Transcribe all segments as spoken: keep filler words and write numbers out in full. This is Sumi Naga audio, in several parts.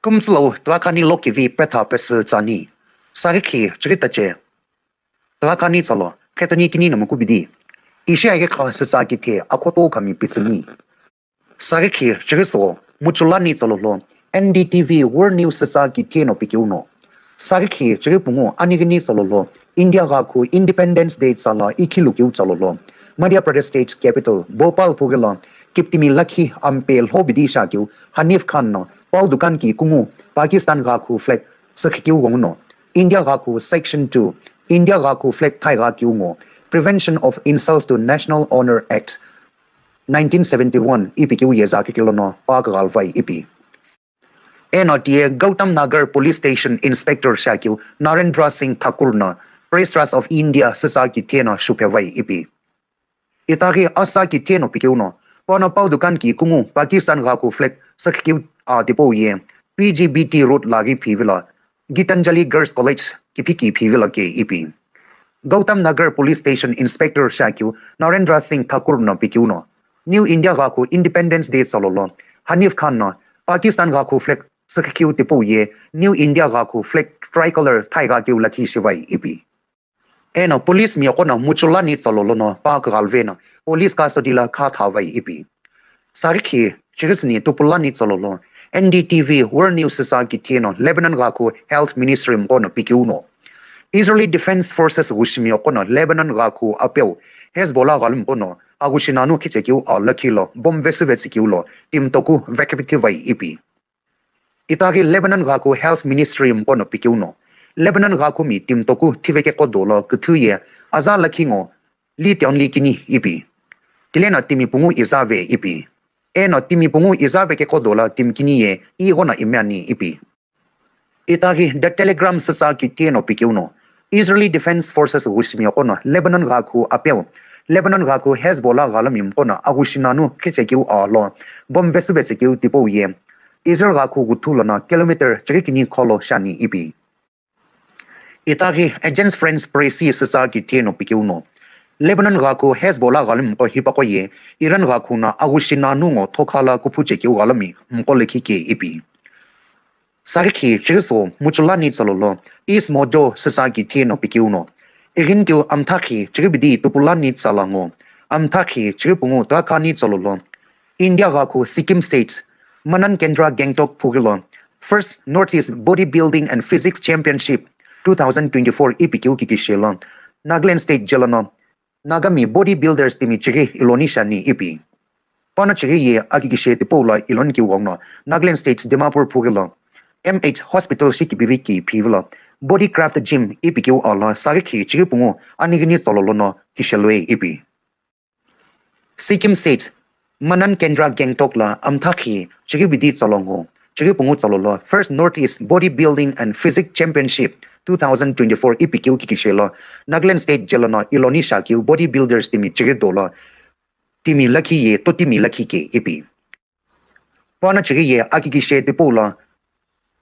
Kümtsülo tüghakhani lokivi petha pesü tsüani. Sarikhi chiritache. Tüghakhani tsalo, khetoni kini no mukubidi. Ishi aghi kha sütsa kithe akhoto khami pitsüni. Sarikhi chiriso, muchulani tsalolo, N D T V World News sütsa kithe no pikeuno. Sarikhi chiripungu anighini tsalolo, India ghakhu Independence Day tsala ikhilukeu tsalolo, Madhya Pradesh State Capital, Bhopal phugelo, kiptimi lakhi ampe lhobidi shakeu, Hanif Khan no, pau dukan ki kungu, Pakistan ghakhu flag, sükhikeu gongno, India ghakhu Section two, India ghakhu flag thai ghakeu ngo, Prevention of Insults to National Honor Act, nineteen seventy-one ipi keu yeza kikilo no pa kaghalvai ipi. Eno tiye Gautam Nagar Police Station Inspector shakeu Narendra Singh Thakur no Press Trust of India sütsa kithe no shuphevai ipi. Itaghi asa kithe no pikeu no, pano pau dukan ki kungu Pakistan ghakhu flag sükhikeu a tipau ye, P G B T Road laghi phivila, Gitanjali Girls College kiphiki phivila ke ipi. Gautam Nagar Police Station Inspector shakeu Narendra Singh Thakur no pikeu no, New India ghakhu Independence Day tsalolo, Hanif Khan no, Pakistan ghakhu flag sükhikeu tipau ye, New India ghakhu flag tricolor thai ghakeu lakhi shivai ipi. Eno police mi qo no muchulani tsalolo no pa kaghalve no, police custody la kha thavai ipi. Sarikhi, chiritsüni tupulani tsalolo, N D T V World News sütsa kithe no Lebanon ghakhu Health Ministry mqo no pikeu no. Israeli Defense Forces ghushimi qo no Lebanon ghakhu apeu Hezbollah ghalumqo no aghushi nanu khichekeu a lakhi lo bomb vesüvetsükeu lo timi toku vekipithivai ipi. Itaghi Lebanon ghakhu Health Ministry mqo no pikeu no. Lebanon ghakhu mi timi toku thivekeqo dolo küthü ye aza lakhi ngo li tionli kini ipi. Tileno timi pungu izave ipi. Eno timi pungu izave keqo dola timi kini ye ighono imeani ipi. Itaghi The Telegram sütsa kithe no pikeu no, Israeli Defense Forces ghushimi qo no Lebanon ghakhu apeu, Lebanon ghakhu Hezbollah ghalumi mqo no aghushi nanu khichekeu a lo, bomb vesüvetsükeu tipau ye, Israel ghakhu ghuthu lono kilometer chighi kini kholo shiani ipi. Itaghi Agence France Presse sütsa kithe no pikeu no, Lebanon ghakhu Hezbollah ghalumi mqo hipaqo ye, Iran ghakhu no aghushi nanu ngo thokhala kuphu chekeu ghalumi mqo lakhi ke ipi. Sarikhi chiriso muchulani tsalolo, East Mojo sütsa kithe no pikeu no. Ighinikeu amthakhi chiribidi tupulani tsala ngo. Amthakhi chiripungu tüghakhani tsalolo. India ghakhu Sikkim State, Manan Kendra Gangtok phugilo, First Northeast Bodybuilding and Physics Championship two thousand twenty-four ipi keu kikishelo, Nagaland State jelono, Nagami bodybuilders timi chighi iloni shiani ipi. Pano chighi ye akikishe tipau lo iloni keu gongno, Nagaland State Dimapur phugilo, M H Hospital shi kipivi ki phivilo, Body Craft Gym ipi keu alo, sarikhi chighi pungu anighini tsalolo no kishelue ipi. Sikkim State, Manan Kendra Gangtok la amthakhi chighi bidi tsalongo, chighi pungu tsalolo, First Northeast Bodybuilding and Physique Championship two thousand twenty-four ipi keu kikishelo, Nagaland State jelono iloni shakeu bodybuilders timi chighi dolo, timi lakhi ye to timi lakhi ke ipi. Pano chighi ye akikishe tipau lo,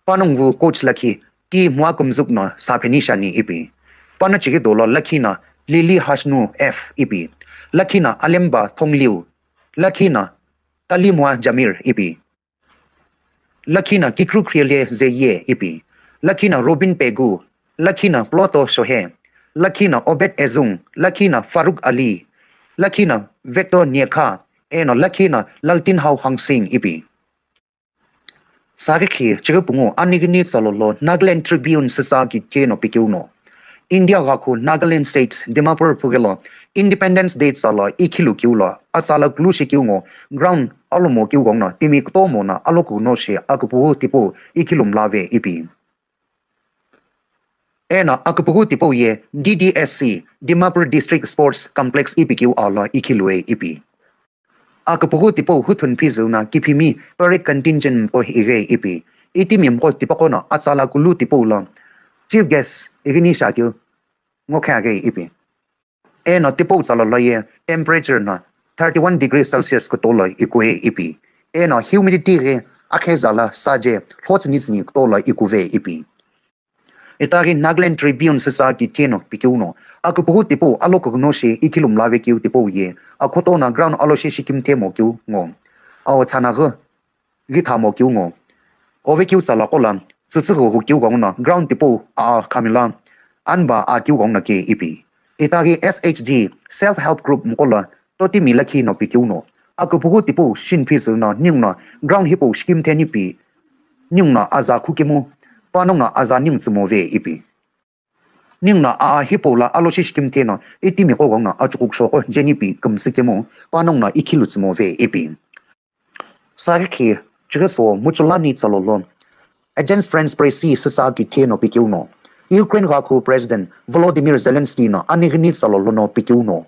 panongu coach lakhi T Muakumzuk no sapheni shiani ipi. Pano chighi dolo lakhi no Lili Hashnu F ipi. Lakhi no Alemba Thongliu. Lakhi no Talimua Jamir ipi. Lakhi no Kikru Khriele Zeye ipi. Lakhi no Robin Pegu. Lakhi no Ploto Shohe. Lakhi no Obed Ezung. Lakhi no Farooq Ali. Lakhi no Vector Niekha. Eno lakhi no Laltinhau Hangsing ipi. Sarikhi chighi pungu anighini tsalolo Nagaland Tribune sütsa kithe no pikeu no. India ghakhu Nagaland State Dimapur phugilo Independence Day tsala ikhilu keu lo atsala kulu shikeu ngo ground alomo keu gongno timi kutomo no aloku no shi akupughu tipau ikhilu mlave ipi. Eno akupughu tipau ye D D S C, Dimapur District Sports Complex ipi keu alo ikhilue ipi. Akupughu tipau huthun phizüna kiphimi parade contingent mqo ighe ipi. Itimi mqo tipaqo no atsala kulu tipau lo chief guest ighini shakeu ngokhe aghe ipi. Eno tipau tsala lo ye temperature no thirty-one degree Celsius kutola ikue ipi. Eno humidity ghi akheza la saje lhotsünitsüni kutola ikuve ipi. Itaghi Nagaland Tribune sütsa kithe no pikeu no, akupughu tipau alokughü no shi ikhilu mlave keu tipau ye, akhoto no ground alo shi shikimthe mo keu ngo. Ao tsana ghi ghi tha mo keu ngo. Ovekeu tsala qola, tsütsüghü hu keu gongno ground tipau a khamila, anba a keu gongno ke ipi. Itaghi S H G, self help group mqola, totimi lakhi no pikeu no. Akupughu tipau shin phi sü no, ningno ground hipau shikim theni pi, ningno aza khukemu, panongno aza ning tsumove ipi. Ningno a hipau la aloshi shikim theno, itimi qo gongno achukuk shoko jeni pi kümsü kemu, panongno ikhilu tsumove ipi. Sarikhi, chighiso muchulani tsalolo. Agence France Presse süsa kitheno pikeu no. Ukraine ghakhu President Volodymyr Zelensky no anighini tsalolo no pikeu no.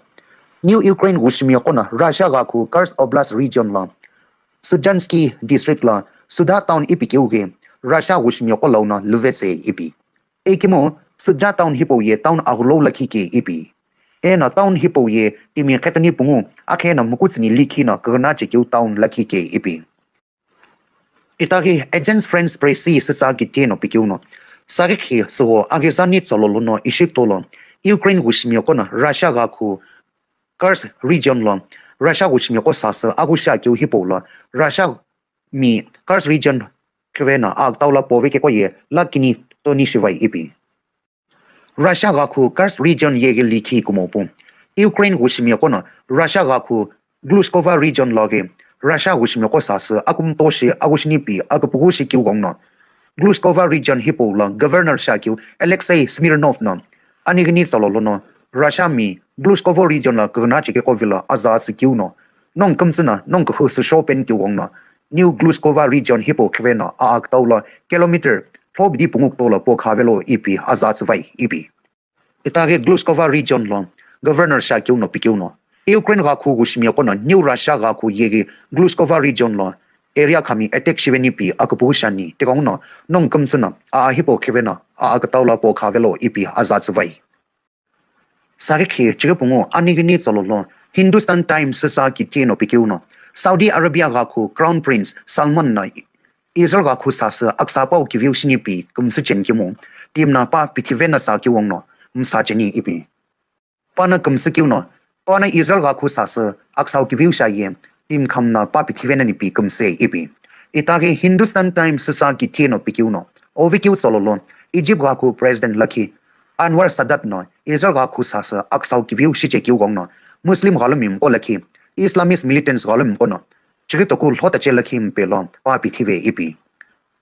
New Ukraine wushimi qona Russia ghakhu Kursk Oblast region la Sudzhansky district la Suda town ipikeu ghi Russia wushimi qo launa luvetse ipi. Ikemu, Sudzha town hipau ye town aghulou lakhi ke ipi. Eno town hipau ye timi qhekeni pungu, akheno mukutsüni likhi no kughunache keu town lakhi ke ipi. Itaghi Agence France Presse süsa kitheno pikeu no. Sarikhi suwo aghizani tsalolo no ishi tolo, Ukraine wushimi qona Russia ghakhu Kursk region lo, Russia wushimi qo sasü aghusha keu hipau lo, Russia mi Kursk region khivena agtaula pove keqo ye lakini toni shivai ipi. Russia ghakhu Kursk region yeghi likhi kumopu. Ukraine wushimi qona Russia ghakhu Glushkova region loghi Russia wushimi qo sasü akumtoshi agushini pi akupughushi keu gongno. Glushkova region hipau lo governor shakeu Alexei Smirnov no anighini tsalolo no Russia mi Glushkova region la kughunache keqo vilo aza tsükeu no. Nong kümtsü no nong kuhu süsho pen keu gongno. New Glushkova region hipau khivena agtaula kilometer thobidi pungu kutola po khavelo ipi aza tsüvai ipi. Itaghi Glushkova region lo governor shakeu no pikeu no. Ukraine ghakhu wushimi qona New Russia ghakhu yeghi Glushkova region lo area khami attack shiveni pi akupughu shani, tigongno nong kümtsü no a hipau khivena agtaula po khavelo ipi aza tsüvai. Sarikhi chighipungu anighini tsalolo Hindustan Times süsa kitheno pikeu no. Saudi Arabia ghakhu Crown Prince Salman no Israel ghakhu sasü aksa pau kiviu shini pi kümsü chen kemu, timna pa pithive na sa kiwongno msa cheni ipi. Pana kümsü kiuno, pana Israel ghakhu sasü aksau kiviu sha ye, tim khamna pa pithive na ni pi kümse ipi. Itaghi Hindustan Times süsa kitheno pikeu no, ovi kiu tsololo, Egypt ghakhu President lakhi Anwar Sadat no Israel ghakhu sasü aksau kiviu shiche kiu gongno, Muslim ghalumi mqo lakhi, Islamist militants ghalumi mqo no, chighi toku lhotache lakhi mpelo pa pithive ipi.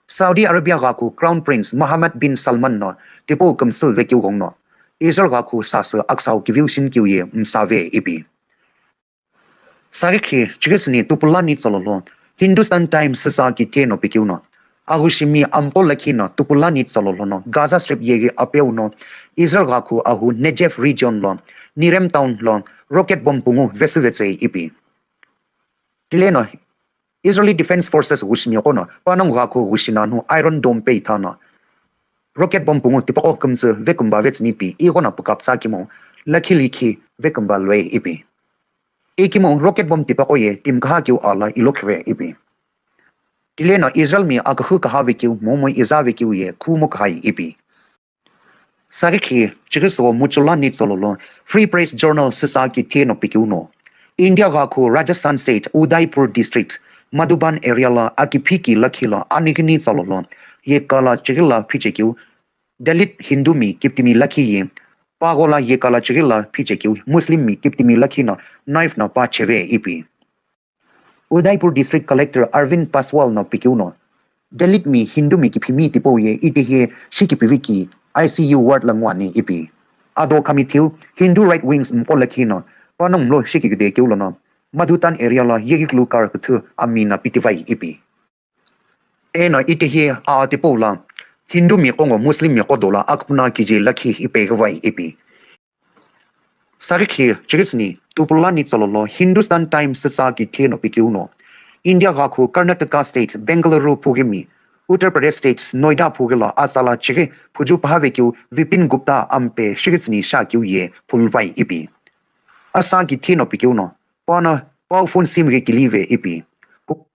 Saudi Arabia ghakhu Crown Prince Mohammed bin Salman no tipau kümsü vekeu gongno, Israel ghakhu sasü aksau kiviu shini kiu ye msave ipi. Sarikhi chighi süni tupulani tsololo, Hindustan Times süsa kitheno pikeu no, aghushimi amqo lakhi no tupulani tsololo no Gaza Strip yeghi apeu no Israel ghakhu ahu Negev region lo, Nirem town lo rocket bomb pungu vesüvetsei ipi. Tileno Israeli Defense Forces wushimi qo no, panongu ghakhu wushi nanu Iron Dome pe ithano. Rocket bomb pungu tipaqo kümtsü vekumba vetsüni pi, ighono pukaptsa kimo, lakhi likhi vekumba lue ipi. Ikimo rocket bomb tipaqo ye timkaha kiu ala ilo khire ipi. Tileno Israel mi akakhu kaha vekiu, momu iza vekiu ye khumu kahai ipi. Sarikhi chighi süwo muchulani tsololo, Free Press Journal süsa kitheno pikeu no, India ghakhu Rajasthan State, Udaipur District, Madhuban area la akiphiki lakhi la anighini tsololo, yekala chighi la phichekeu, Dalit Hindu mi kiptimi lakhi ye, paghola yekala chighi la phichekeu, Muslim mi kiptimi lakhi no knife no pa cheve ipi. Udaipur District Collector Arvind Paswal no pikeu no, Dalit mi Hindu mi kiphimi tipau ye itehi shikipiviki I C U ward la nguani ipi. Ado khami thiu Hindu right wings mqo lakhi no, panongu mlo shikikide keu lono, Madhutan area la yeghi kulu car küthü ami na pitivai ipi. Eno itehi a tipau la Hindu mi qo ngo Muslim mi qo dola akpuna kiji lakhi ipeghivai ipi. Sarikhi chighi süni tupulani tsololo Hindustan Times süsa kitheno pikeu no, India ghakhu Karnataka State, Bengaluru phughimi, Uttar Pradesh State, Noida phughilo asala chighi phuju paha vekiu Vipin Gupta ampe shighi süni sha kiu ye phulvai ipi. Asa kitheno pikeu no, pana pau phone sim ghi kilive ipi. Ku-,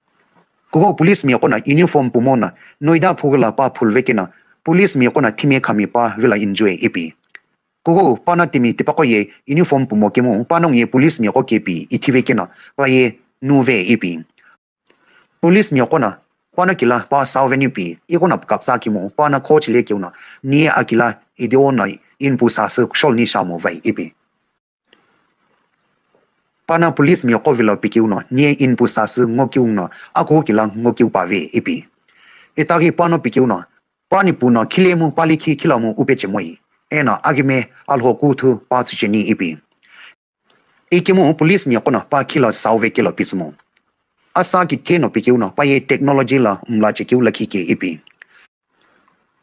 kugo police mi qo no uniform pumo no Noida phughilo pa phulve keno, police mi qo no thime khami pa vilo injue ipi. Kugo pana timi tipaqo ye uniform pumo kemu panongu ye police mi qo kepi ithive keno pa ye nuve ipi. Police mi qo no Pano kila pa sauveni pi, iko na pukapsa kimu, pano coach le kiu no, ni akila idio no inpu sasü kushol ni shamo vai ipi. Pano police mi kovilo pikiu no, ni inpu sasü ngokiu no, aku kila ngokiu pave ipi. Itagi pano pikiu no, pani puno khilemu palikhi khilamu upechemoi. Eno agime alho kuthu pa tsucheni ipi. Ikimu police ni kono pa khila sauve kilo pismo. Asa ki theno pikiu no pa ye technology la mla chekiu la khike ipi.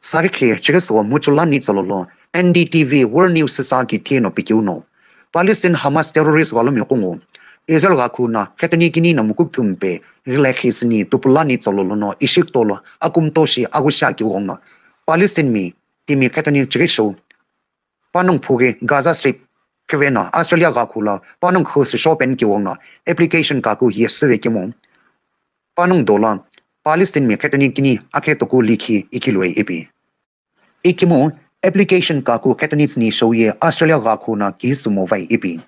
Sarikhi chiriso muchula ni tsololo N D T V World News sa ki theno pikiu no. Palestine Hamas terrorist galomi kungu. Israel ga khu na khetoni kini na mukuk thumpe rilekhi sini tupula ni tsololo no ishik tolo akum toshi agusha ki wong no. Palestine mi timi khetoni chiriso. Panung phuge Gaza Strip keveno Australia ga khu la panung khu sisho pen ki wong no application kaku yes ve kimu. Panung dola Palestine mi khetoni kini akhe toku likhi ikiloi ipi. Ikimu application kaku khetoni tsini shoye Australia ga khu na ki sumo vai ipi.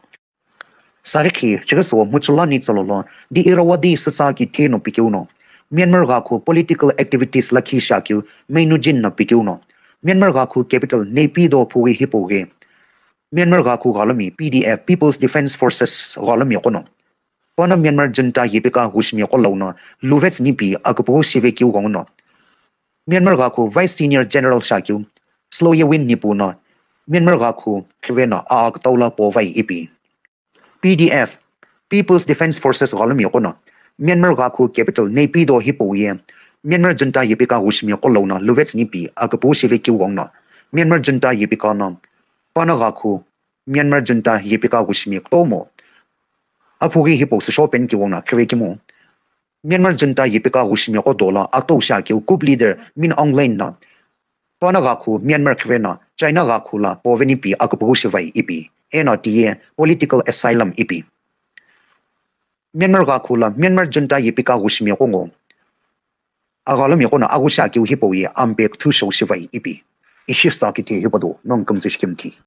Sarikhi chiriso muchula ni tsololo di Irrawaddy sasa ki theno pikiu no. Myanmar ga khu political activities lakhi shakiu Maynujin no pikiu no. Myanmar ga khu capital Naypyidaw phuwi hipoge. Myanmar ga khu galomi P D F People's Defence Forces galomi kono. Pano Myanmar junta yipika gushmi kolauno luvets nipi akupu shive kiu gonguno. Myanmar ga khu Vice Senior General shakiu Sloyewin nipu no Myanmar ga khu khiveno a aktaula povai ipi. P D F People's Defence Forces galomi kono Myanmar ga khu capital Naypyidaw hipoye Myanmar junta yipika gushmi kolauno luvets nipi akupu shive kiu gonguno. Myanmar junta yipika no pano ga khu Myanmar junta yipika gushmi komo. Aphugi hipo sisho pen ki wong no khive kimu. Myanmar junta yipika gushmi ko dola ato sha kiu coup leader Min Aung Hlaing no. Pano ga khu Myanmar khiveno China ga khu la poveni pi akupu shivai ipi. Eno tiye political asylum ipi. Myanmar ga khu la Myanmar junta yipika gushmi kongo. Agalomi kono agusha kiu hipoye ampe kthu shou shivai ipi. Ishi sa ki the hipodo nong kumtsu shikimthi.